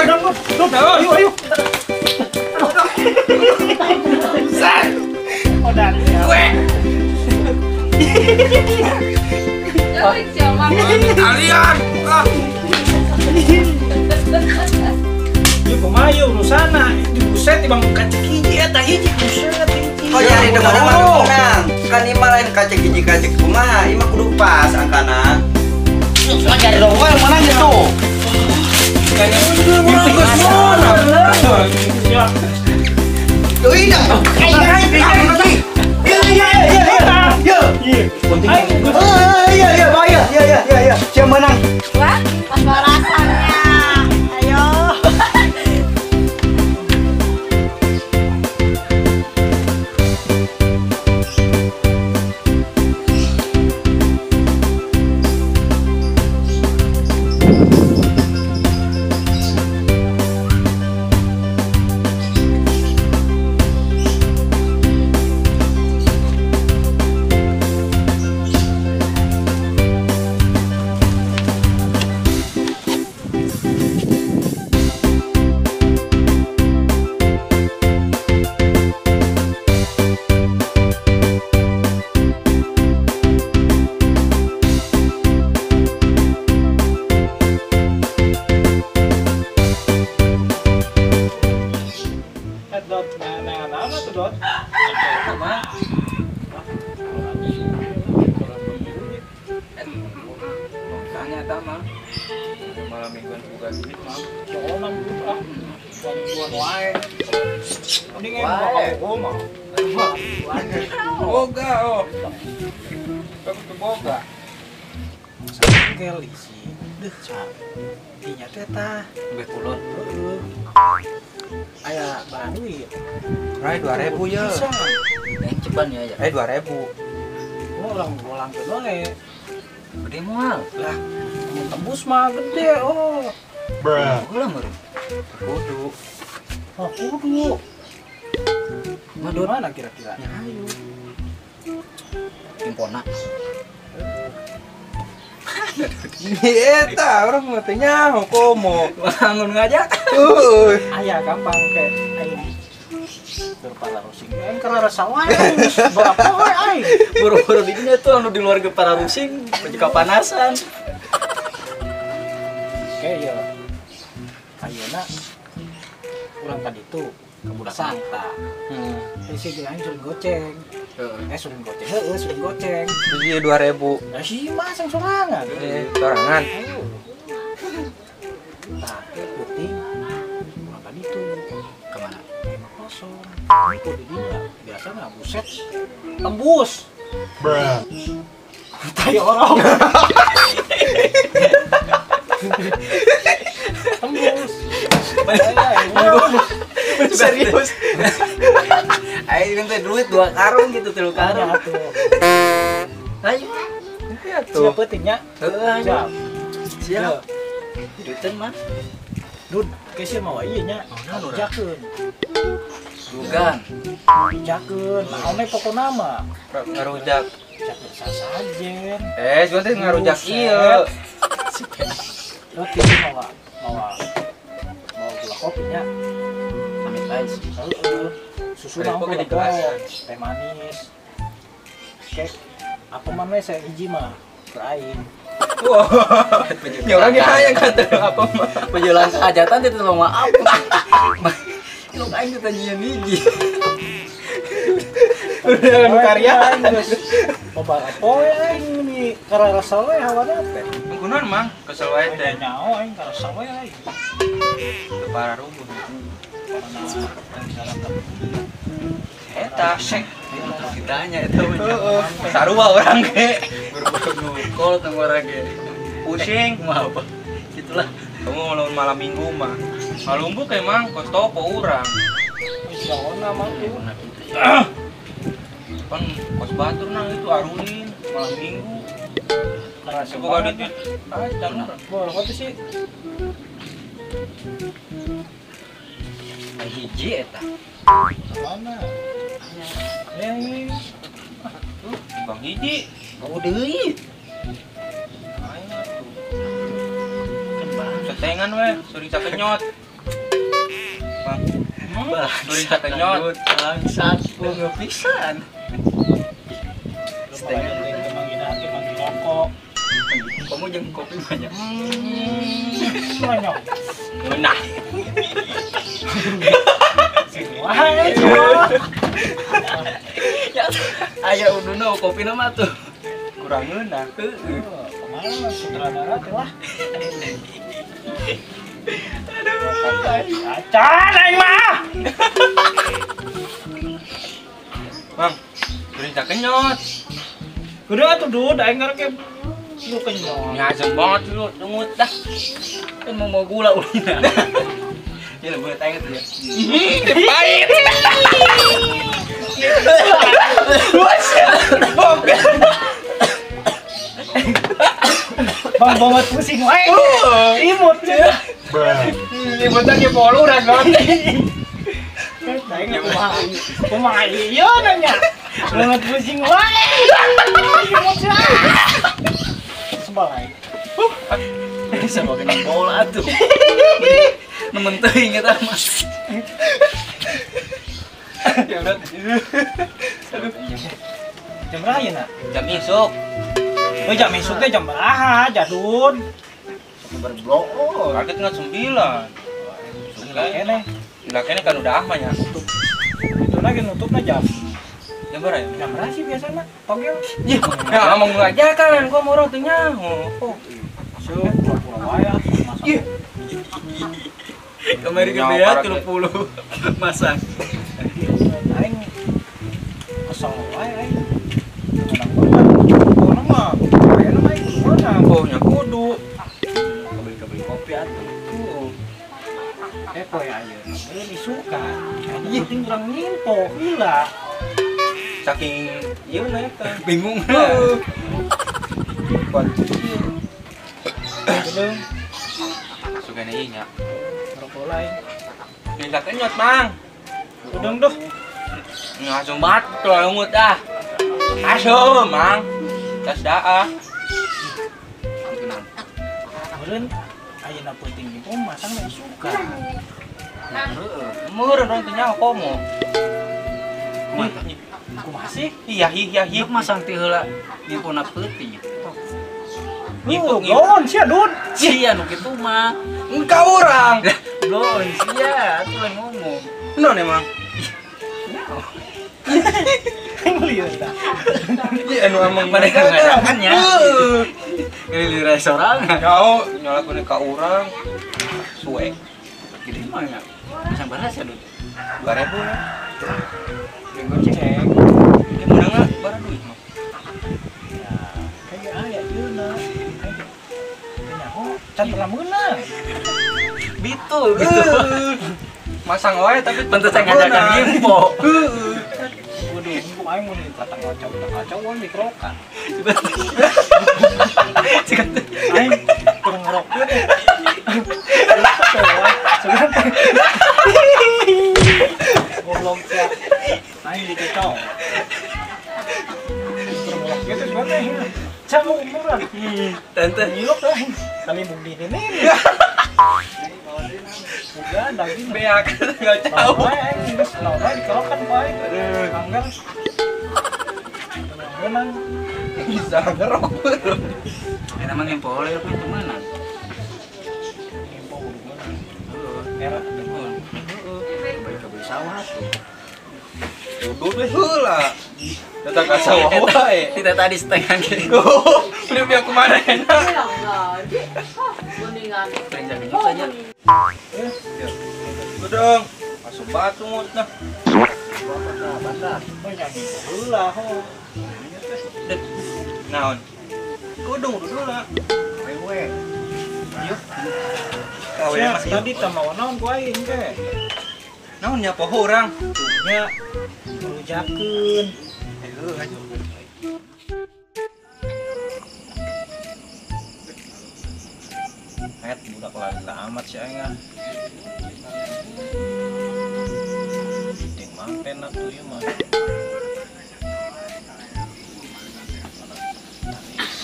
Ayo, ayo. Gue. Kalian. Ieu kumaha ieu urusana? Buset ibang kacek hiji eta hiji buset hiji. Oh nyari depan mah menang. Kan ieu mah lain kacek hiji kacek kumaha, ieu mah kudu pas angkana. Cuma nyari dong yang mana gitu. Iya, iya, iya, iya, iya. Siapa menang? Wah, pas balasannya. Ayo. Boga, oh. Kamu tuh boga. Sangkel isi. Deh, dinya teh tah. Beh kulon. Heeh. Aya barang duit. Rai 2000 ya. Yang ceban ya ya. 2000. Mau urang bolangkeun wae. Gede moal. Lah, mun tembus mah gede oh. Bruh. Ulah meureun. Kudu. Oh, kudu. Madon mana kira-kira? Ya ayo. Impona. Eta urang mah teh nyaho komo. Bangun ngajak. Heueuh. Aya gampang ke aing. Berpala rusing. Aing keur rasa wae geus berapa wae aing. Boro-boro di dinya tuh anu di luar ge para rusing, baju kapanasan. Oke ya. Ayeuna urang tadi tuh ke budak santa. Si aing suruh goceng. Suruh goceng. Heeh, suruh goceng. Iya 2000. Lah si mah sang sorangan. Sorangan. Tah, peuting. Urang tadi tuh kemana? Emang kosong. Kok di dinya biasana buset tembus. Bruh. Tai orang. Tembus. Serius. Aing teh duit 2 karung gitu, 3 karung. Ayo. Iya tuh. Siap peutingnya? Heeh, siap. Siap. Duiteun mah. Dud, ke sia mawa ieu nya. Jakeun. Bukan. Jakeun, naon we pokona mah. Ngarujak. Jakeun sasajen. Cuman teh ngarujak ieu. Dud, kieu mawa mawa gula kopinya. Amit bae sih. Susu naon di gelas, teh manis. Kek apa mah saya hiji mah beraing. Wah. Ya urang ge hayang kata apa mah. Menjelang hajatan teh teu maaf. Lu aing teh nyieun hiji. Udah anu karya geus. Babara poe aing di kararasa we hawana teh. Kunaon mang kesel wae teh. Nyaho aing karasa we aing. Teu pararubuh. Eta sek ditanya eta mah. Heeh. Sarua urang ge. Buru-buru nukol tong urang ge. Pusing. Kumaha apa? Gitulah. Kamu mau malam minggu mah. Malumbuk emang kos topo urang. Jaona mah tuh. Pan kos batur nang itu arulin malam minggu. Semoga duit. Ah, jangan. Boleh kok sih. Hiji eta. Mana? Yang tuh, bang hiji. Oh deui. Aing atuh. Setengan we, sering sakenyot. Surin sakenyot. Bangsat boga pisan. Setengah manggina hati manggil rokok. Kamu jeung kopi banyak. Banyak. Nah. Wah, ya, aya uduna kopi nama tuh. Kurang ngeunah. Heeh. Kemana sutradara teh lah. Aduh. Acan aing mah. Bang, beri kenyot. Kudu atuh Dud, aing ngarep lu kenyot. Ngajeng banget lu, dungut dah. Kan mau gula ulina. Ya boleh tanya tuh ya. Pahit. Bang banget pusing wae. Imut ya. Imut lagi poluran banget. Aing kumaha. Kumaha ieu nanya. Banget pusing wae. Imut ya. Sebal aing. Sama kena bola tuh. Nemen teuing eta mah. Ya udah. Aduh. Jam berapa ya, nak? Jam isuk. Oh, jam isuk teh jam berapa, Jadun? Berblok. Kaget nggak 9. Gila kene. Gila kene kan udah ahmanya. Itu lagi nutupnya jam. Jam berapa ya? Jam berapa sih biasanya? Togel. Ya, ngomong aja kan, gua mau orang teu nyaho. Oh. Sok pura-pura wae ah. Iya. Kemarin gede ya 30 masang. Aing kesel wae aing. Menang-menang. Mah, kayaknya mah aing kudu menang. Oh, nya kudu. Kabeli-kabeli kopi atuh. Poe ayeuna meureun isukan. Ih, penting urang nimpo heula. Saking ieu na eta. Bingung. Heeh. Kuat. Belum. Sugana ieu nya. Rokok lain. Bisa kenyot, Mang. Udang duh. Langsung banget tuh ungut dah. Asum, Mang. Tas daa. Meureun ayeuna penting nimpo masang na isukan. Heeh. Meureun urang teh nyaho komo. Kumaha sih? Iya, iya, iya. Masang teh heula nimpona peuting. Ngipuk, bloon sia Dud. Sia nu kitu mah. Engkau urang. Bloon sia atuh lain ngomong. Non emang. Lieur tah. Iya anu emang mereka ngadakan ya. Heeh. Ngelilir sorangan. Jauh nyalakeun ka urang. Suwe. Gede mah ya. Masang baras ya Dud. 2000 lah. Goceng. Ini menang bara duit mah. Ya, kayak aya ieuna. Nyaho can pernah meunang. Betul, betul. Masang wae tapi pantes ngajakan info. Heeh. Waduh, info aing mun kata kacau kacau wae mikrokan. Aing kurang ngerokok. Goblok sia. Aing dikecau. Kurang ngerokok itu sebenarnya. Camu umuran. Tante nyilok lah. Kali bung di ini. Udah daging beak enggak jauh. Aing geus lawan dikerokan bae. Aduh, anggar. Menang. Bisa ngerok. Eta mah ngempo oleh ku itu menang. Ngempo kudu menang. Heeh, era heeh. Beli sawah tuh. Kudu we heula. Datang ka sawah wae. Tidak tadi setengah ge. Beli biar kumaha enak. Saja. Udang, masuk batu nah. Naon? Kudung dulu lah. Wewe. Yuk. Kawe masih tadi tamawa naon ku aing teh. Naon nya poho urang? Nya rujakeun. Heuh ayo. Het budak lali amat sih aing ah. Ding manten atuh ieu mah.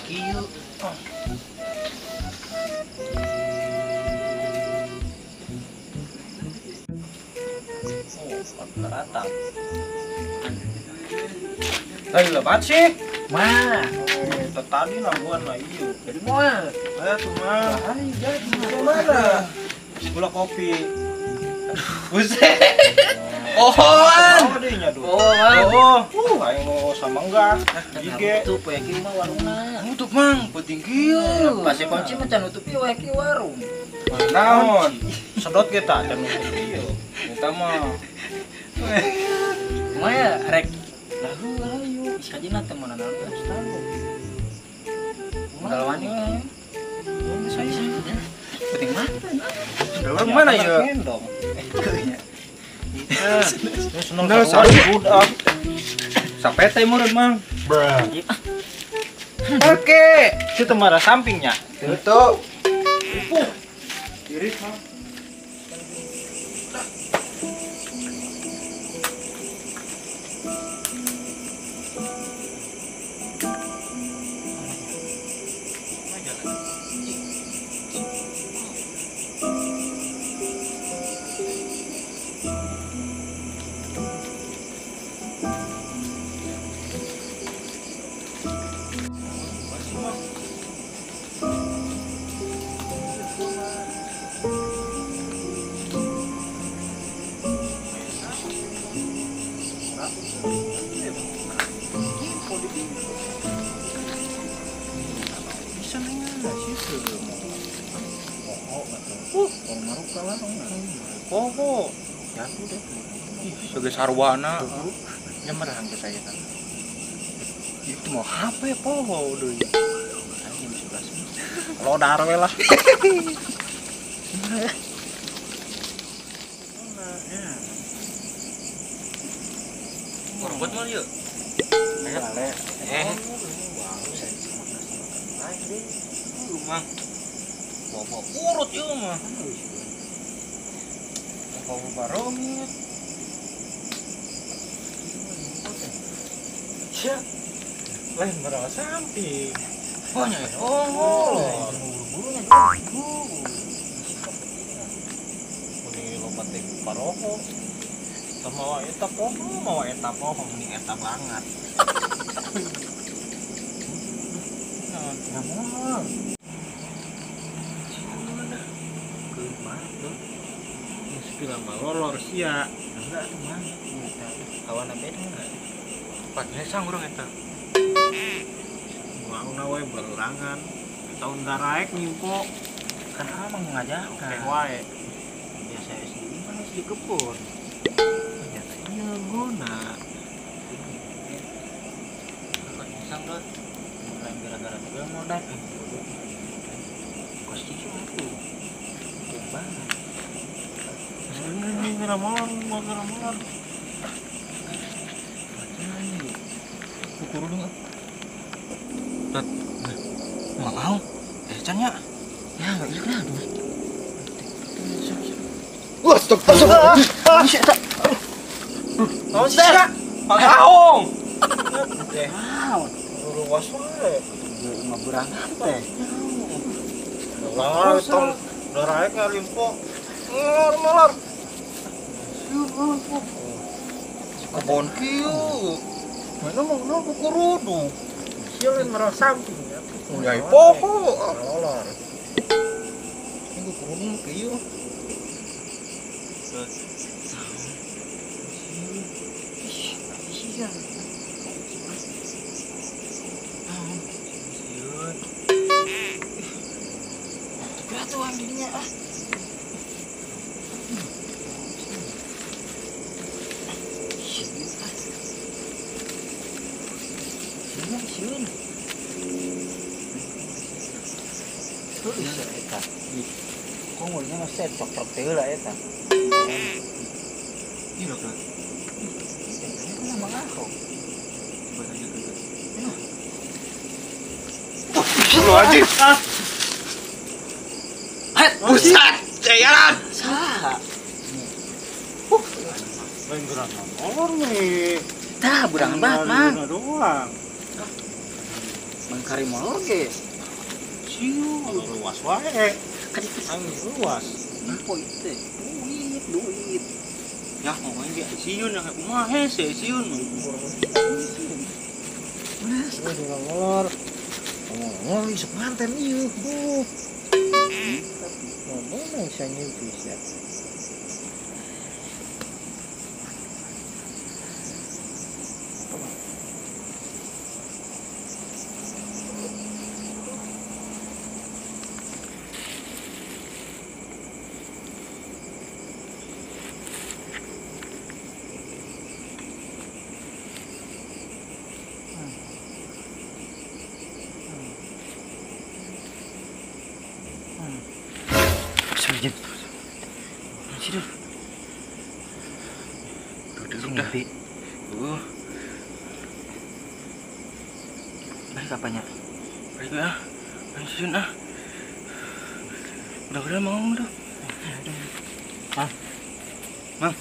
Kieu. Oh. Rata. Tadi lebat sih. Mah. Tadi nangguan lah iya. Jadi moal. Tuh mah. Ayo jadi mana? Gula kopi. Buset. Ohoan. Oh, aing mau sama enggak? Ige. Tutup we kieu mah warungna. Nutup mang, penting kieu. Pasti kunci mah can nutup ieu we kieu warung. Naon? Sedot ge tah can nutup ieu. Eta mah. Kumaha rek? Lah ayo, sakajina teh mun naon geus tahu. Modal wani. Penting mah. Warung mana ya? Gendong. Nah, saru budak. Sapete meureun mang. Oke, situ marah sampingnya. Tutup. Iris mang. Bisa nggak sih Poho. Jatuh deh. Ih, sebagai sarwana. Ya merahang ke saya kan. Itu mau HP poho deui. Anjing 11. Lodar we lah. Korban mah ieu. Eh. Mang. Bawa urut ieu mah. Bawa barongit. Sia. Lain berapa samping. Banyak ya. Oh. Buru-burunya. Muni loba teh paroho. Teu mawa eta poho, mawa eta poho mending eta banget. Nah, moal. Geus lolor sia. Enggak tuh mah. Kawan beda enggak? Patnya sang urang eta. Mauna we berurangan. Tahun daraek nyimpo Kan amang ngajakan. teh wae. Biasa SD mah geus di kebun. Ternyata ieu guna. Patnya sang dot. Lain gara-gara juga mau datang. Kos cicu aku. Oke banget. Ini ngeramolan, mau ngeramolan. Kukurudung ah. Dot. Mau. Eh can nya. Ya enggak iya lah. Wah, stop. Stop. Naon sih? Mang Ahong. Teh, Naon? luas wae. Mah berangan teh. Lah, tong daraek ngalimpo. Ngelor molor. Kebon kieu. Mana mau nu kukurudung. Sia lain merah samping ya. Udah poho. Lolor. Ini kukurudung kieu. Iya. Tuang dirinya ah. Sieun. Tuh bisa eta. Kok ngulnya mah set cok-cok teh heula eta. Iya, Dot. Ini mah aku. Coba tanya ke Dot. Lu anjing. Buset, jalan. Saha? Lain gerak molor nih. Tah, burangan banget, Mang. Doang. Mang kari molor ge. Siu, luas wae. Kaditu Angin luas. Impo itu. Duit, duit. Ya, ngomongin dia siun yang kumaha hese siun. Ngolor. Ngolor isuk manten ieu. Bu. Ngomong bisa nyuci sia. Udah. Balik apanya? Balik ya. Lanjut ah. Udah mau udah. Mang. Mang.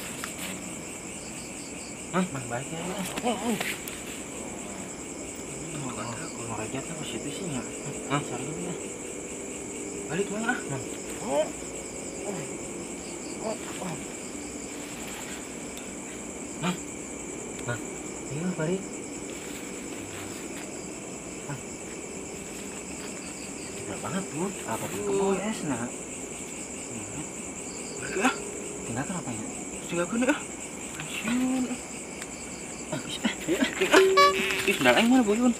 Mang, mang balik ya. Mau rejat apa situ sih ya? Hah? Cari ya. Balik mang ah. Mang. Mang. Mang. Ayo balik. Mang. Tinggal banget tuh. Apa tuh? Keboy es nah. Balik ah. Tinggalkan apa ya? Tinggalkan ah. Pensiun. Ah, bisa. Ya, ah. Ih, sendal aing mana boyun?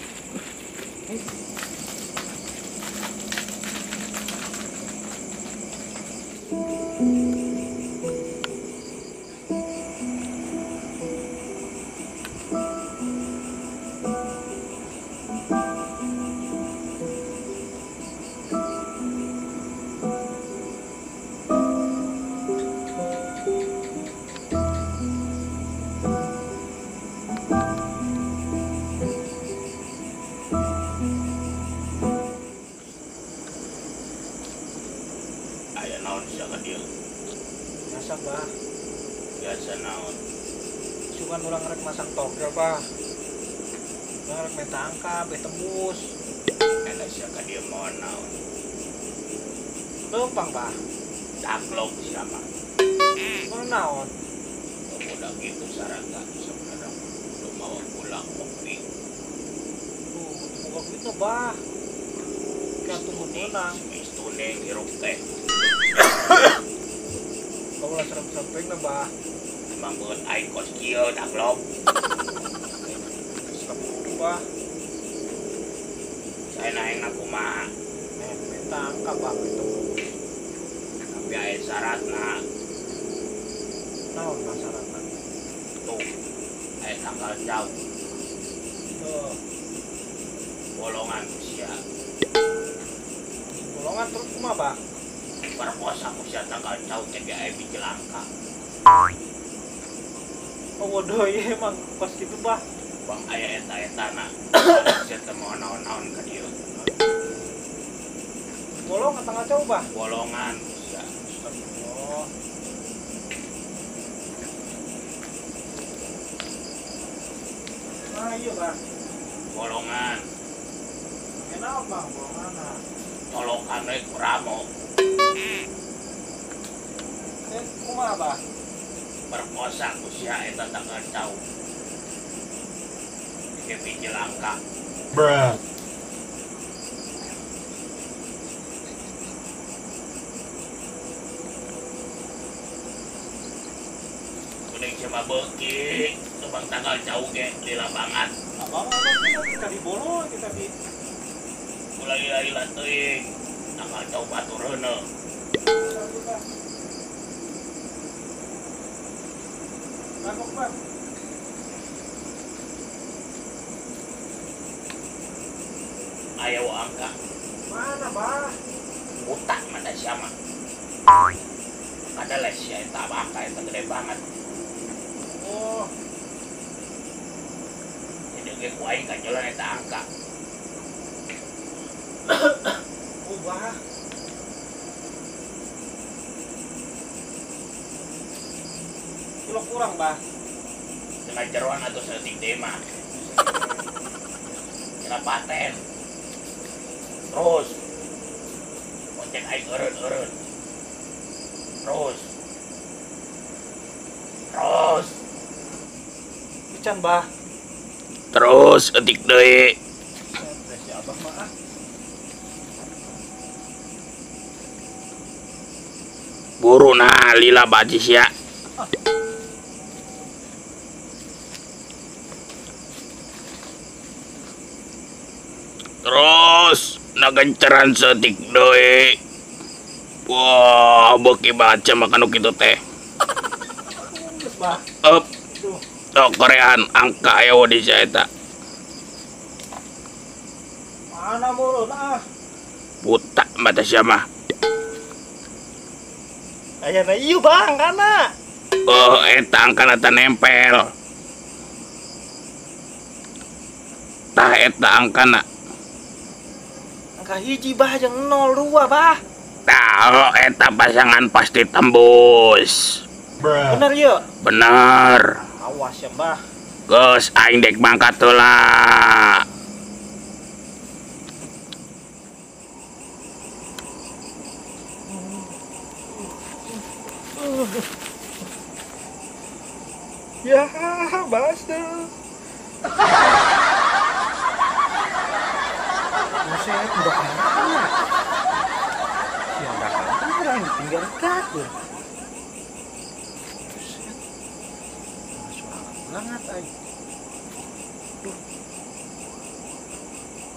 Aya naon sia ka dieu? Biasa, Bah. Biasa naon? Cuman urang rek masang togel, Bah. Urang rek minta angka, beh tembus. Enak sia ka dieu mawa naon? Leumpang, Bah. Caklok sia mah. Mawa naon? Udah gitu syaratna sebenarnya kudu mawa gula kopi. Tuh, teu boga duit Bah. Kayak tunggu menang. Istune hirup teh. Kaulah serem-serem na, Bah. Emang beut aing kos kieu daglok. Serem Bah. Saya naik na kumaha? Minta angka, Bah, gitu. Tapi aya syaratna. Naon bah syaratna? Tuh, aya tanggal jauh. Tuh. Bolongan sia. Bolongan terus kumaha, Bah? Perkosa ku sia tanggal jauh teh ge aya biji langka. Oh, waduh, iya emang pas gitu, Bah. Bang aya eta-etana. Sia teh mau naon-naon ka dieu. Bolongan tanggal jauh, Bah? Bolongan sia. Astagfirullah. Nah, iya, Bah. Bolongan. Kenapa, Bang? Bolongan. Tolokan we ku ramo. Kumaha, Bah? Perkosa ku sia eta tanggal jauh. Ge biji langka. Bruh. Kuning cuma beuki, tebang tanggal jauh ge lila banget. Abang kita di bolo, kita di ulah lila-lila teuing. Tanggal jauh batur heuneuh. Nangkok, Bang. Aya wa angka. Mana, Bah? Buta mata sia mah. Kada sia eta angka eta gede banget. Oh. Jadi ge ku aing ka jalan eta angka. Oh, Bah. Kilo kurang, Bah. Dengan jeroan atau setik dema. Kira paten. Terus. Poncek aing eureun-eureun. Terus. Terus. Ican bah. Terus etik deui. Si abah mah ah. Buru nah lila baji sia. Terus nagenceran setik deui. Wah, beuki baca makan kitu teh. Up. Tok korean angka aya di sia eta. Mana murun ah. Buta mata sia mah. Aya na ieu bang kana. Oh, eta angkana teh nempel. Tah eta angkana. Angka hiji bah jeung 02 bah. Tah eta pasangan pasti tembus. Bener ya? Bener. Awas ya bah. Geus aing dek mangkat heula. Ya, basah. Buset, udah kemana? Ya udah kemana? Ini tinggal kaku. Buset, suara banget ay. Duh,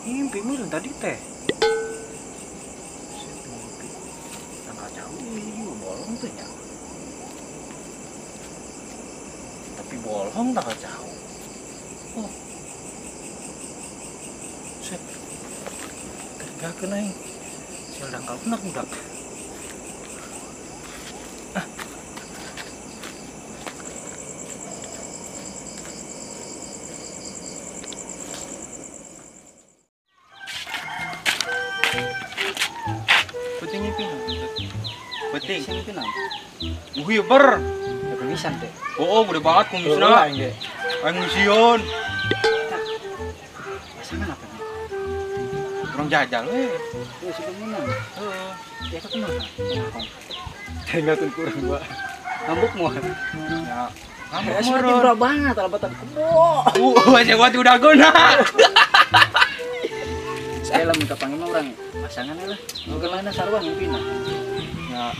mimpi meureun tadi teh. Buset, mimpi. Tanggal jauh, bolong tuh nya. Tapi bolong tanggal jauh. Oh, set. Gak kena ini. Sial dangkal bener budak. Ah. Penting ini pinang. Penting. Sing pinang. Wih ber. Ya kumisan teh. Oh, gede banget kumisna. Aing mision. Pasangan apa nih? Kurang jajal we. Tuh si menang. Heeh. Ya ka kumaha? Tinggalkeun kurang gua. Ngambuk moal. Ya. Ngambuk Ya, semakin berat banget alabatan kebo. Saya buat udah guna. Saya lah minta panggil mah urang pasangan lah. Bagaimana sarua ngimpina? Ya.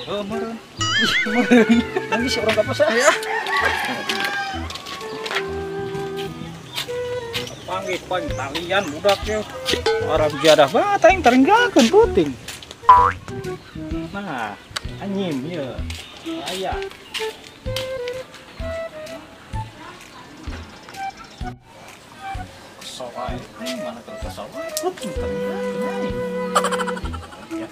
Heeh, meureun. Ih, meureun. Nanti si orang kapas ya. Panggil pang talian budaknya. Orang jadah banget aing teringgakeun puting. Nah, anyim ieu. Aya. Kesel aing, mana kalau kesel wae puting teringgakeun aing. Ya,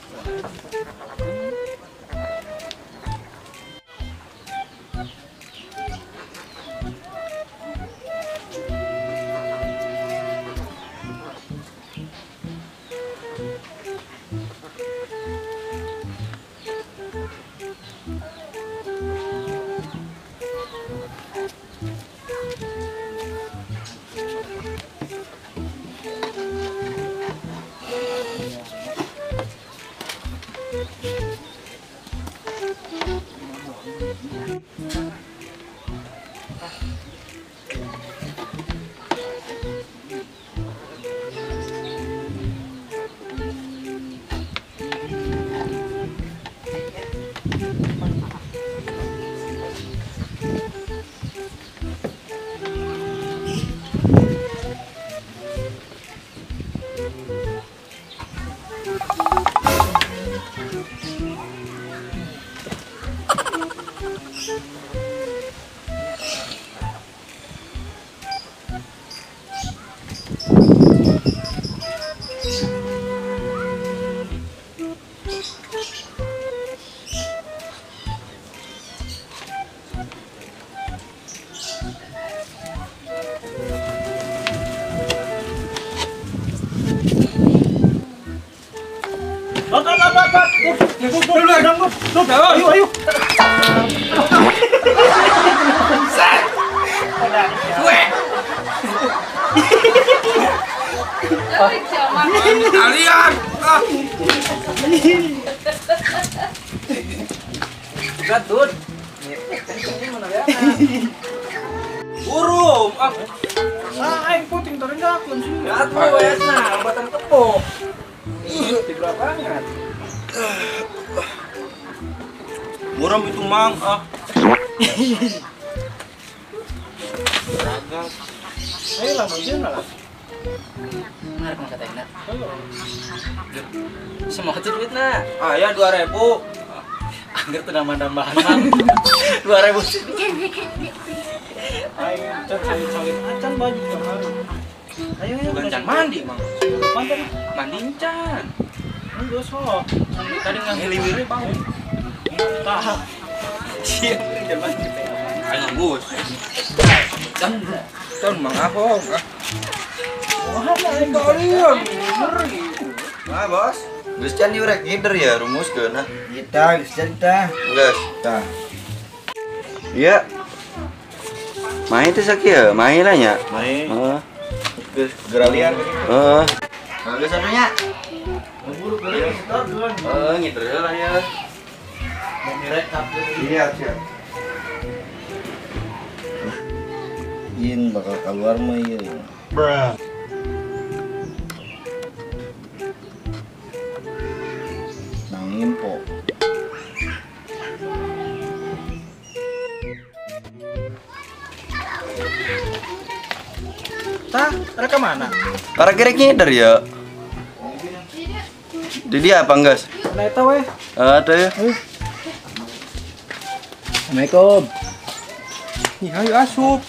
Ayo, ayo. Kalian. Gatut. Mana ya? ah. Ah, aing puting terenggakeun sih. Atuh wesna, buatan kebo. Ih, tiga banget. Muram itu mang ah. Raga. Ayo lah, bojona lah. Menarik mah katanya. Semua tuh duitna. Ah ya 2000. Angger teu nambah-nambahan mang. 2000 sih. Aing can salin-salin acan baju kemarin. Ayo ayo bukan can mandi mang. Mandi mandi can. Geus sok. Tadi ngahiliwirnya bau. Tah. Sia can mandi teh. Aing geus. Can mang ahong ah. Wah, aing kalian. Ngeri. Nah, Bos. Geus can ieu rek ngider ya rumuskeun ah. Kita geus can tah. Geus, tah. Iya. Main teh sakieu, main lah nya. Main. Heeh. Geus geura liar. Heeh. Geus atuh nya. Buru buru setor duluan. Heeh, ngider heula ya. Mau direkap. Iya, siap. Yin bakal keluar mah ieu. Bruh. Nang info. Tah, mereka mana? Para kira ngider ya. Di dia apa enggak? Nah eta weh. Ada ya. Assalamualaikum. Ih, ayo asup.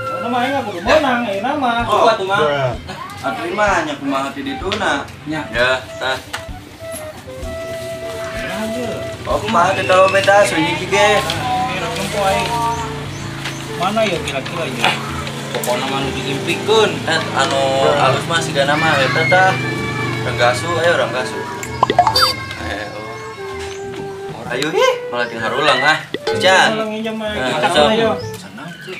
Mana mah aing kudu meunang ayeuna mah. Oh, atuh mah. Atuh mah nya kumaha ti dituna. Nya. Ya, tah. Oh, kumaha teh kalau beda sunyi ge. Mana ya kira-kira ya? Pokokna mah nu diimpikeun. Anu alus mah sigana mah eta tah. Renggasu, ayo renggasu. Oh. Ayo hi, malah tinggal harulang ah. Can. Ayo. Senang sih.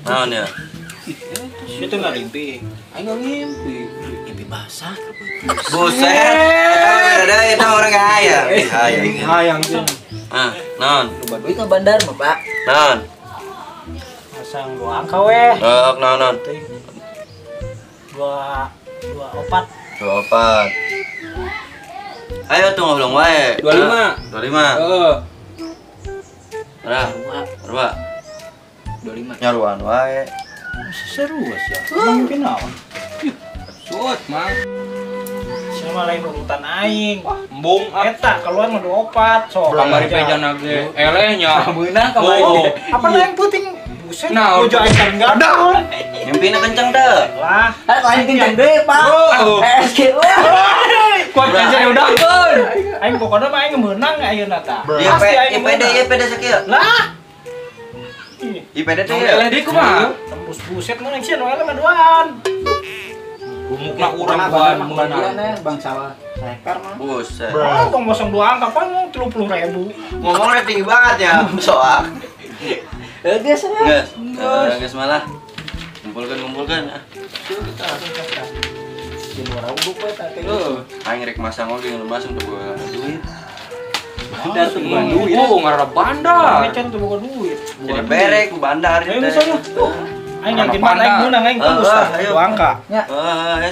Naon ya? Itu nggak ngimpi. Aing nggak ngimpi. Ngimpi basah. Buset. Ada itu orang kaya. Hayang. Ah, naon? Loba duit mah bandar mah, Pak. Naon? Masang dua angka weh. Heeh, naon naon? 2 24. 24. Ayo tuh ngobrol wae. 25. 25. Heeh. Berapa? Berapa? 25. Nyaruan wae. Seru ya. Mungkin naon? Sut, Mang. Sama lain urutan aing. Wah, embung ah. Eta keluar mah 24 sok. Kamari pejana ge elehnya. Beunang kamari. Apa lain puting? Buset. Nah, ojo aing terenggadan. Mimpina kenceng deh. Lah, lain kenceng deh, Pak. SG. Kuat aja udahkeun. Aing pokokna mah aing meunang ayeuna tah. Iya, IPD IPD sakieu. Lah. IPD teh ya. Eleh deui kumaha? Tembus buset mah sieun nu eleh mah duaan. Gumukna urang buan meunang. Bang salah. Sekar mah. Buset. Oh, tong kosong dua angka pan 30.000. Ngomongnya tinggi banget ya, soak. Geus ya. Geus. Geus malah. Kumpulkan ah. Di luar uduk we teh. Aing rek masang oge nu masang teu boga duit. Bandar tuh bukan duit. Oh, ngarep bandar. Ngecen tuh bukan duit. Jadi berek ku bandar. Ayo misalnya. Aing yakin banget aing meunang aing tembus tah. Dua angka. Nya. Heeh, ayo.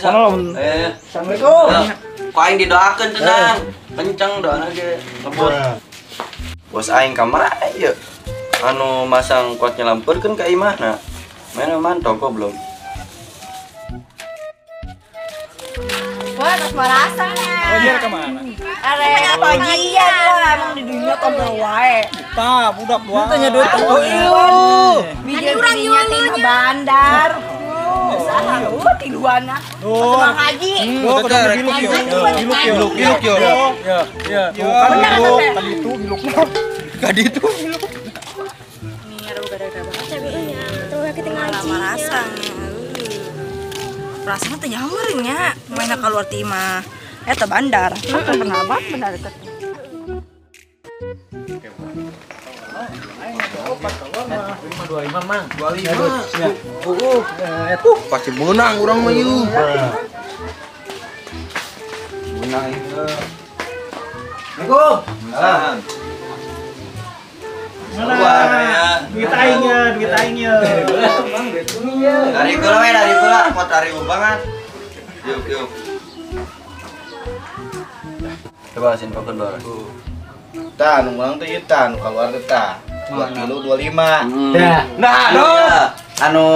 Assalamualaikum. Ku aing didoakeun tenang. Kenceng doana ge. Ngebut. Bos aing ka mana ieu? Anu masang kuatnya lamperkeun ka imahna. Mana mantau goblok. Wah, terus marasanya. Oh, dia kemana? Arek bagian lah, emang di dunia tombol wae. Tah, budak dua. Tanya duit. Oh, iya. Bijak dirinya timah bandar. Usaha, tiluan ah. Tukang haji. Tuh, biluk yo. Biluk yo. Biluk yo. Ya, ya. Bener Tadi itu biluk. Tadi itu biluk. Nih, ada gara-gara banget cabenya. Tuh kita ngaji. Marasanya. Rasanya teh nyamerin nya, mainnya keluar ti imah. Eta bandar. Kan pernah banget bandar itu. 25 Mang. 25. Pasti menang urang mah ieu. Menang itu. Assalamualaikum. Salam. Mana? Duit aingnya, duit aingnya. Bang, duit kuning ya. Dari gula we, dari gula, pot ribu banget. Yuk, yuk. Coba sin pakeun bae. Tah, nu menang teh ieu tah, nu kaluar teh tah. 2 kilo 25. Dah. Nah, anu anu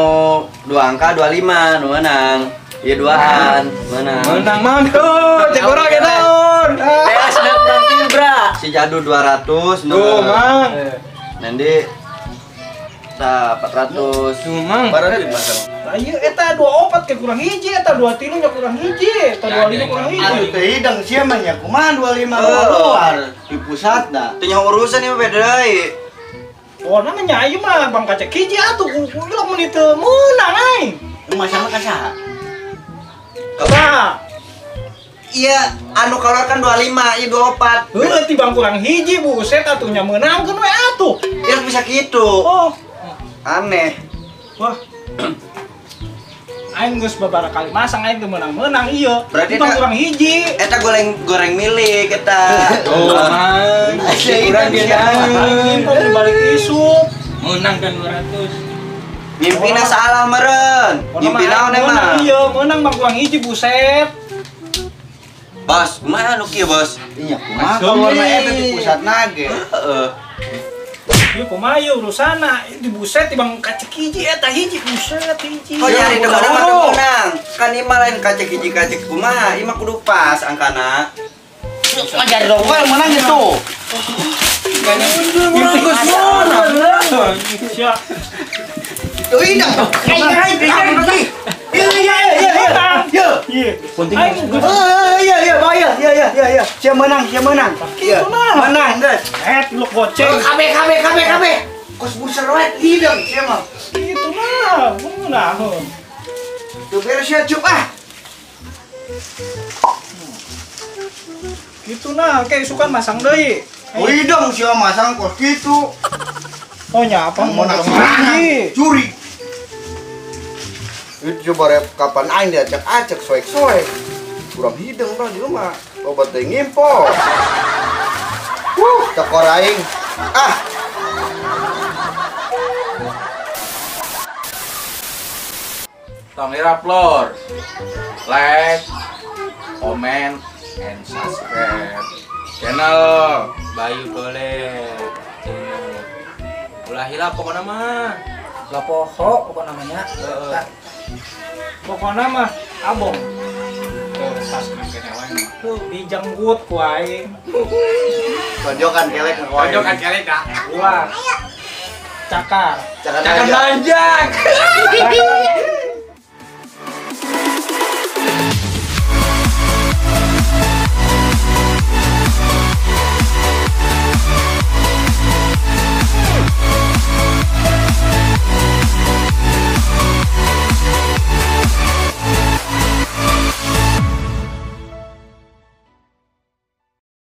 dua angka 25 nu menang. Ieu duaan, menang. Menang mang tuh, cek urang ge naon. Eh, snap nanti, Bra. Si Jadu 200 Tuh, Mang. Nanti tah 400. Tuh, Mang. Barang duit masang. Lah ieu eta 24 ke kurang hiji, eta 23 nya kurang hiji, eta 25 kurang hiji. Atuh teh hidang sia mah nya kumaha 25 keluar di pusatna. Teu nyaho urusan ieu beda deui. Oh, namanya ieu mah bang kacek hiji atuh ku ilok mun teu meunang aing. Masalah ka saha? Tah. Iya, anu keluar kan 25, ieu 24. Heueuh tibang kurang hiji buset atuh nya meunangkeun we atuh. Ya bisa gitu. Oh, aneh. Wah. Aing geus babaraha kali masang aing teu meunang-meunang ieu. Berarti tibang kurang hiji. Eta goreng goreng milik eta. Oh, Mang. Kurang dia aing balik isuk. Menang kan 200. Mimpina salah meureun. Mimpi naon emang? Iya, meunang bang kurang hiji buset. Bos, kumaha nu kieu, Bos? Iya, kumaha kaluarna eta di pusatna ge. Heeh. Ieu kumaha ieu urusanna di buset tibang kacek hiji eta hiji buset hiji. Kok nyari deungeun mah teu meunang. Kan ieu mah lain kacek hiji kacek kumaha, ieu mah kudu pas angkana. Ngajar dong, yang menang gitu. Siap. Tuh hidang. Iya iya iya iya. Iya. Iya iya bahaya. Iya iya iya iya. Siapa menang? Siapa menang? Iya. Menang, guys. Lu goceng. KB KB KB KB. Kos buser we hidang siapa? Itu nah, menang. Tuh beres ya cup ah. Gitu nah, kayak sukan masang deui. Oh hidang siapa masang kos gitu. Oh nya apa mau menang curi. Itu coba rep kapan aing diacak-acak soek-soek. Kurang hidung bro di rumah. Obat teh ngimpo. Wuh, cakor aing. Ah. Tong upload. Like, comment, and subscribe channel Bayu Golek. Ulah hilap pokoknya mah. Lah poho pokoknya namanya. Pokoknya mah abong. Subscribe kene wae. Tuh dijenggut ku aing. Tonjokan kelek ku aing. Tonjokan kelek dah. Ulah. Cakar. Cakar lanjak.